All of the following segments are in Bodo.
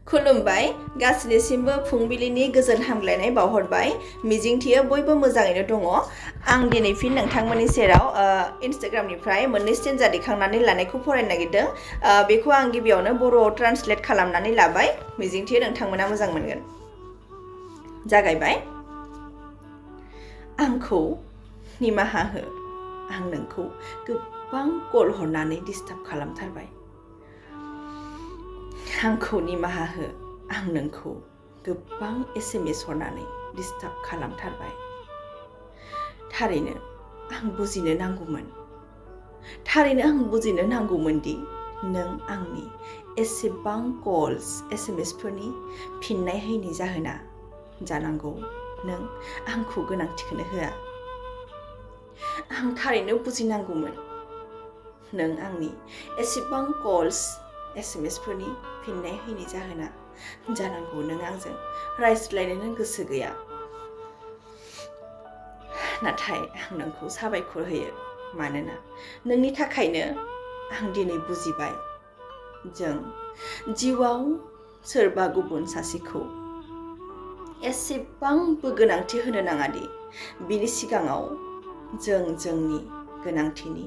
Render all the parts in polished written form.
खुलुमबाय गासिनिसिमबो फुंबिलिनि गोजोन हामग्लायनाय बावहरबाय मिजिंथियो बयबो मोजाङैनो दङ आं दिनै फिन नोंथांमोननि सेराव इन्स्टाग्रामनिफ्राय मोननै स्टेन्जा दैखांनानै लानायखौ फरायनो नागिरदों बेखौ आं गिबियावनो बर'आव ट्रान्सलेट खालामनानै लाबाय मिजिंथियो नोंथांमोना मोजां मोनगोन जागायबाय आंखौ निमाहा हो आं नोंखौ गोबां कल हरनानै डिस्टार्ब खालामथारबाय आंखौ निमाहा हो आं नोंखौ गोबां SMS हरनानै डिस्टार्ब खालामथारबाय थारैनो आं बुजिनो नांगौमोन दि नों आंनि एसेबां कल्स SMSफोरनि फिननाय होयैनि जाहोना जानांगौ नों आंखौ गोनांथिखौनो होआ आं थारैनो बुजिनांगौमोन नों आंनि एसेबां कल्स SMSफोरनि फिननाय होयैनि जाहोना जानांगौ नों आंजों रायज्लायनो गोसो गैया नाथाय आं नोंखौ साबायखर होयो मानोना नोंनि थाखायनो आं दिनै बुजिबाय जों जिउआव सोरबा गुबुन सासेखौ एसेबांबो गोनांथि होनो नाङा दि बिनि सिगाङाव जों जोंनि गोनांथिनि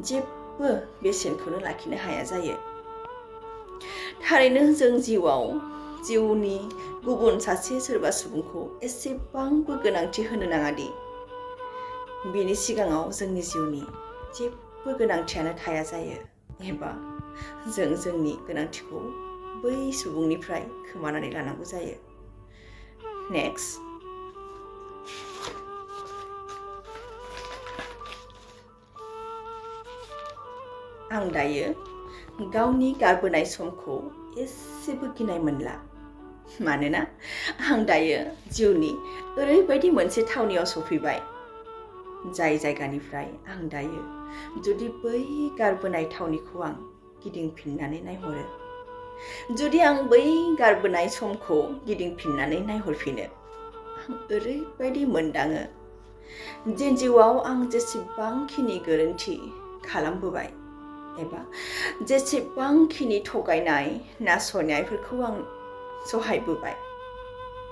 जेबो बेसेनखौनो लाखिनो हाया जायो थारैनो जों जिउनि गुबुन सासे सोरबा सुबुंखौ एसेबांबो गोनांथि होनो नाङा दि बिनि सिगाङाव जोंनि जिउनि जेबो गोनांथियानो थाया जायो एबा जों जोंनि गोनांथिखौ बै सुबुंनिफ्राय खोमानानै लानांगौ जायो नेक्स्ट आं दायो गावनि गारबोनाय समखौ एसेबो गिनाय मोनला मानोना आं दायो जिउनि ओरैबायदि मोनसे थावनियाव सफैबाय जाय जायगानिफ्राय आं दायो जुदि बै गारबोनाय थावनिखौ आं गिदिंफिननानै नायहरो जुदि आं बै गारबोनाय समखौ गिदिंफिननानै नायहरफिनो आं ओरैबायदि मोनदाङो जे जिउआव आं जेसेबांखिनि गोरोन्थि खालामबोबाय एबा जेसेबांखिनि थगायनाय नासयनायफोरखौ आं सहायबोबाय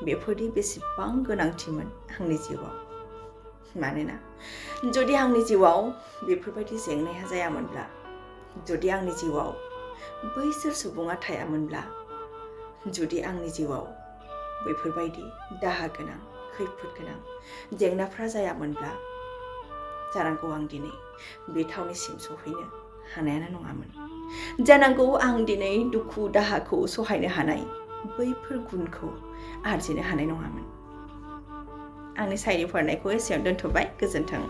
बेफोरनि बेसेबां गोनांथिमोन आंनि जिउआव मानोना जुदि आंनि जिउआव बेफोरबायदि जेंनाया जायामोनब्ला जुदि आंनि जिउआव बैसोर सुबुङा थायामोनब्ला जुदि आंनि जिउआव बैफोरबायदि दाहा गोनां खैफोद गोनां जेंनाफ्रा जायामोनब्ला जानांगौ आं दिनै बे थावनिसिम सफैनो हानायानो नङामोन जानांगौ आं दिनै दुखु दाहाखौ सहायनो हानाय बैफोर गुनखौ आरजिनो हानाय नङामोन आंनि सायरि फरायनायखौ एसेयावनो दोनथ'बाय गोजोन्थों